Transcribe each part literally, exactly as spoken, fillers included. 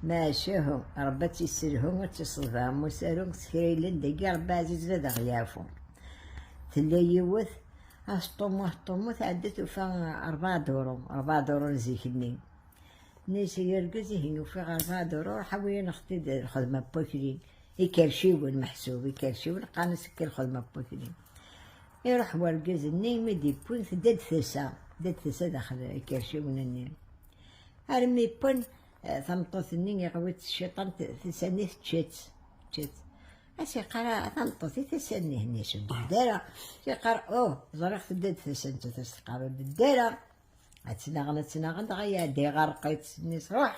Macahu, Ṛebbi ad tt-isselhu, ad tt-iṣṣeḍ am usaru s kra yellan dagi, Ṛebbi ɛziz ad aɣ-yeɛfu. Tella yiwet, asṭumu, asṭumu, tɛedda tufa rebɛa duṛu, rebɛa duṛu n zik-nni. Nni-as i urgaz, ihi ufiɣ rebɛa duṛu, ruḥ awi-yaneɣ-t-id lxedma n wakli. Ikerciwen meḥsub, ikerciwen qqaren-as akka lxedma n wakli. Iruḥ wergaz-nni, mi d-iwwi, tedda-d tasa, tedda-d tasa daxel ikerciwen-nni. Armi wwin, eh, tameṭṭut-nni, iɣwi-tt cciṭan, t-, tasa-nni tečča-tt, tečča-tt. As iqqar, "A tameṭṭut, i tasa-nni?" Nni-as, "Ur bedda ara." Iqqar, "Uh, ẓriɣ tedda-d tasa-nni." As teqqar, "Ur bedda ara." Ad tt-naɣen, ad tt-naɣen, dɣa iɛedda iɣerreq-itt. Nni-as, "Ruḥ,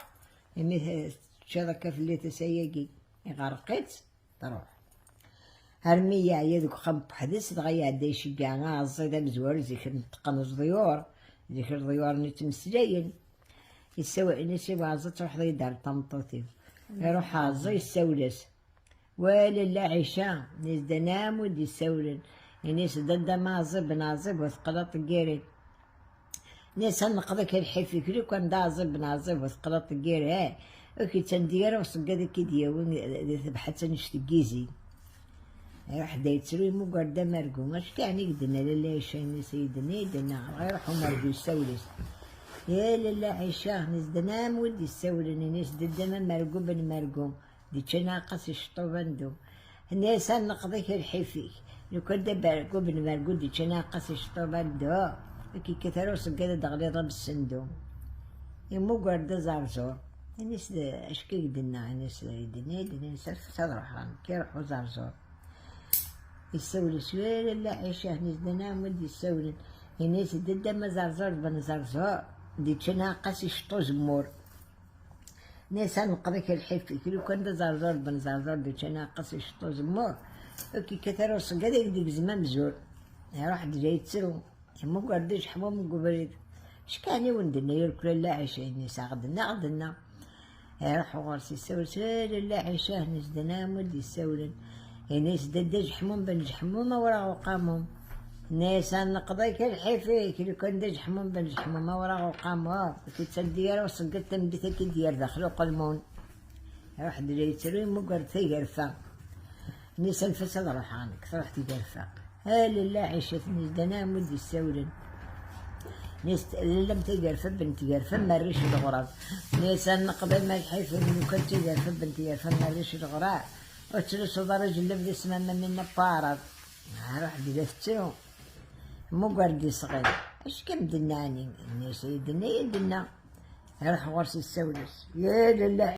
imi t-, teččiḍ akka fell-i tasa-agi." Iɣerreq-itt, truḥ. Armi yeɛya deg uxxam weḥd-s, dɣa iɛedda iceggeɛ aɛeẓẓi d amezwaru, zik neṭṭqen leḍyur, zik leḍyur-nni ttmeslayen. Yessawa-, ini-as i waɛeẓẓi, "Truḥeḍ-iyi-d ar tameṭṭut-iw." Iruḥ aɛeẓẓi, yessawel-as. "Wa lalla Ɛica," nni-as, "d anɛam wi d-yessawlen." Ini-as, "D adda Maɛẓib n Ɛẓib, ur teqqlaḍ n yiri." Nni-as, "Ad neqḍ-ak lḥif-ik, lukan d Ɛẓib n Ɛẓib, ur teqqlaḍ n yiri, ha? Ur k-ittandi ara uṣeggad ad k-id-yawi di tebḥet annect n yizi." Iruḥ da yettru, yemmuger-d amergu. "Acu yeɛni i k-d-tenna lalla Ɛica?" Ini-as, "Ay d-tenna, ay d-tenna." Dɣa iruḥ umergu yessawel-as. "Ya lalla Ɛica," nni-as, "d anɛam wi d-yessawlen." Ini-as, "D adda Mamergu ben Mergu, d-iččan aɛeqqa s iceṭṭuban d u." Nni-as, "Ad neqḍ-ak lḥif-ik. Lukan d abergu ben mergu d-iččan aɛeqqa s iceṭṭuban d u, ur k-ikkat ara uṣeggad ad d-teɣliḍ am ssendu." Yemmuger-d aẓerẓur. Ini-as, "D acu i k-d-tenna?" Ini-as, "Ay d-tenna, ay d-tenna." Ini-as, "Rfet ad ruḥeɣ, nekk iruḥ uẓerẓur." Yessawel-as, "Ya lalla Ɛica," nni-as, "d anɛam wi d-yessawlen." Ini-as, "D adda Maẓerẓur ben Zerẓur, d-iččan aɛeqqa s iceṭṭu uzemmur." Nni-as, "Ad neqḍ-ak lḥif-ik, lukan d Aẓerẓur ben Zerẓur d-iččan aɛeqqa s iceṭṭu uzemmur, ur k-ikkat ara uṣeggad ad k-d-igzem amzur." Iruḥ-d la yettru, yemmuger-d ajeḥmum deg ubrid. "Acu yeɛni wen-d-tenna lalla Ɛica?" Ini-as, "Aɣ-d-tenna, aɣ-d-tenna." Iruḥ ɣur-s, yessawel-as, "Ya lalla Ɛica," nni-as, "d anɛam wi d-yessawlen." Ini-as, "D adda Jeḥmum ben Jeḥmum awraɣ uqamum." Nni-as, "Ad neqḍ-ak lḥif-ik, lukan d Ajeḥmum ben Jeḥmum awraɣ uqamum, ur k-ittandi ara uṣeggad tameddit ad k-id-yerr daxel uqelmun." Iruḥ-d la yettru, yemmuger-d tagerfa. Nni-as, "Anef-as ad ruḥeɣ nekk." Truḥ tgerfa. "A lalla Ɛica," nni-as, "d anɛam wi d-yessawlen." Nni-as, "Lalla-m tagerfa ben tgerfa, ma rric d ɣrab." Nni-as, "Ad neqḍ ama lḥif, lukan d tagerfa ben tgerfa, ma rric d ɣrab, ur tettlusuḍ ara ajellab d asmam am winna n waɛrab." Ruḥ-d la tettru. Mmuger-d isɣi. "Acu i k-d-tenna ɛni?" Nni-as, "Ay d-tenna, ay d-tenna." Iruḥ ɣur-s, yessawel-as, "Ya lalla